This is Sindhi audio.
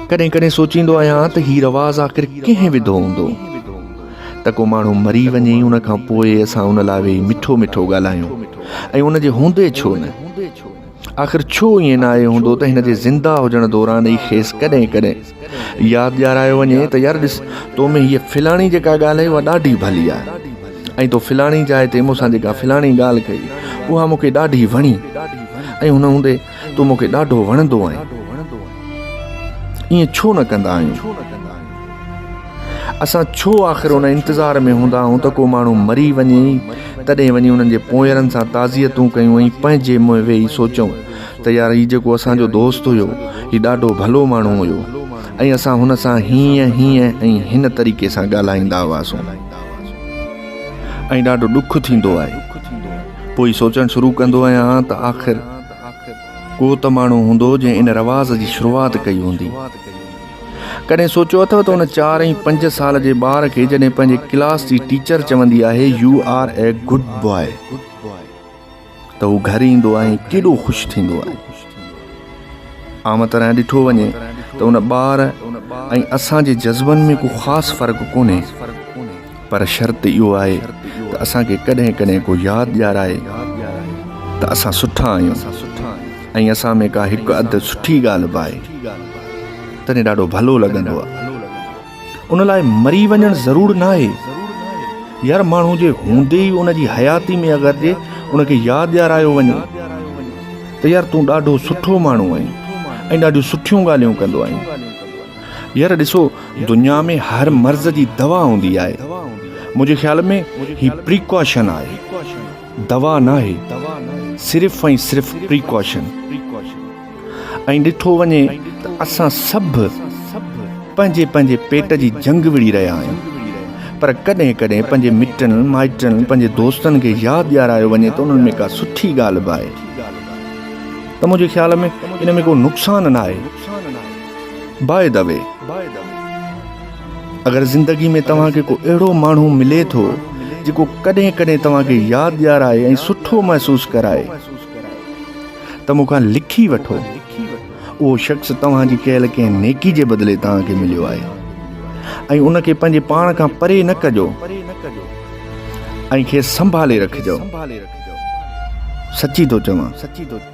ڪڏهن ڪڏهن سوچيندو آهيان ته هي رواز آخر ڪنهن وڌو هوندو ته ڪو ماڻهو مري وڃي ان کان پوء اسان ان لاء ويهي مٺو مٺو ڳالهايون ۽ ان جي هوندي ڇو نه؟ آخر ڇو ائين ناهي هوندو ته هن جي زنده هجڻ دوران ئي کيس ڪڏهن ڪڏهن ياد ڏيارايو وڃي ته يار ڏس تو ۾ هيء فلاڻي جيڪا ڳالهه آهي اها ڏاڍي ڀلي آهي ۽ تو فلاڻي جاء تي مون سان جيڪا فلاڻي ڳالهه ڪئي اها مون کي ڏاڍي وڻي ۽ ان هوندي تون مون کي ڏاڍو وڻندو آهين. ائين ڇو نه ڪندا آهيون؟ اسان ڇو آخر ان انتظار ۾ هوندا آهيون ته ڪو ماڻهو مري وڃي ئي تڏهن وڃي انهن جي پونئيرن سان تعزيتون ڪيون ۽ پنهنجي منهن ويهي سوچون ته يار هي جيڪو اسان جو دوست هيو هي ڏاڍو ڀلو ماڻهو هيو ۽ اسان هن سان هيئن هيئن ۽ هن طريقي سان ڳالهائيندا هئاسون ۽ ڏاڍو ڏک ٿيندو آهي. پوء سوچڻ شروع ڪندو آهيان ته آخر ڪو ته ماڻهو هوندو جنهن ان رواز جي شروعات ڪئي هوندي. ڪڏهن سوچيو اٿو ته ان چار ۽ پنج سال جي ٻار کي جڏهن پنهنجي ڪلاس جي ٽيچر چوندي آهي You are a good boy ته هو گهر ايندو آهي ۽ ڪيڏو خوش ٿيندو آهي. عام طرح ڏٺو وڃي ته ان ٻار ۽ اسان جي جذبن ۾ ڪو خاص فرق ڪونهي پر شرط اهو آهي ته اسان کي ڪڏهن ڪڏهن ڪو ياد ڏيارائي ته اسان سٺا آهيون ۽ اسان ۾ ڪا هڪ اڌ سٺي ڳالهه به آهي تڏهن ڏاڍو ڀلو لڳندو آهي. ان لاء مري وڃڻ ضرور ناهي. يار ماڻهو جي هوندي ئي ان جي حياتي ۾ اگر جي ان کي ياد ڏيارايو وڃي ته يار تون ڏاڍو سٺو ماڻهو آهين ۽ ڏاڍيون سٺيون ڳالهيون ڪندو آهين. يار ڏسو دنيا ۾ هر مرض جي دوا هوندي آهي. منهنجي خيال ۾ هي پريڪاشن آهي دوا ناهي صرف ۽ صرف پريڪاشن. ۽ ڏٺو وڃي ته اسان سڀ پنهنجي پنهنجي پيٽ جي جنگ وڙهي رهيا آهيون پر ڪڏهن ڪڏهن پنهنجي مٽن مائٽن پنهنجي دوستن کي ياد ڏيارايو وڃي ته انهن ۾ ڪا سٺي ڳالهه به آهي ته منهنجي خيال ۾ ان ۾ ڪو نقصان نه آهي باء the V اگر زندگي ۾ توهان کي ڪو اهڙو ماڻهو ملي ٿو جيڪو ڪڏهن ڪڏهن توهان کي ياد ڏيارائي ۽ سٺو محسوس ڪرائي ته مون کان لکي وٺو، اهو شخص توهان جي ڪيل ڪنهن نيڪي جي بدلي توهان کي مليو آهي ۽ ان کي پنهنجي پاڻ کان پري نه ڪجو ۽ کيس سنڀالي رکجو. سچي ٿو چوان.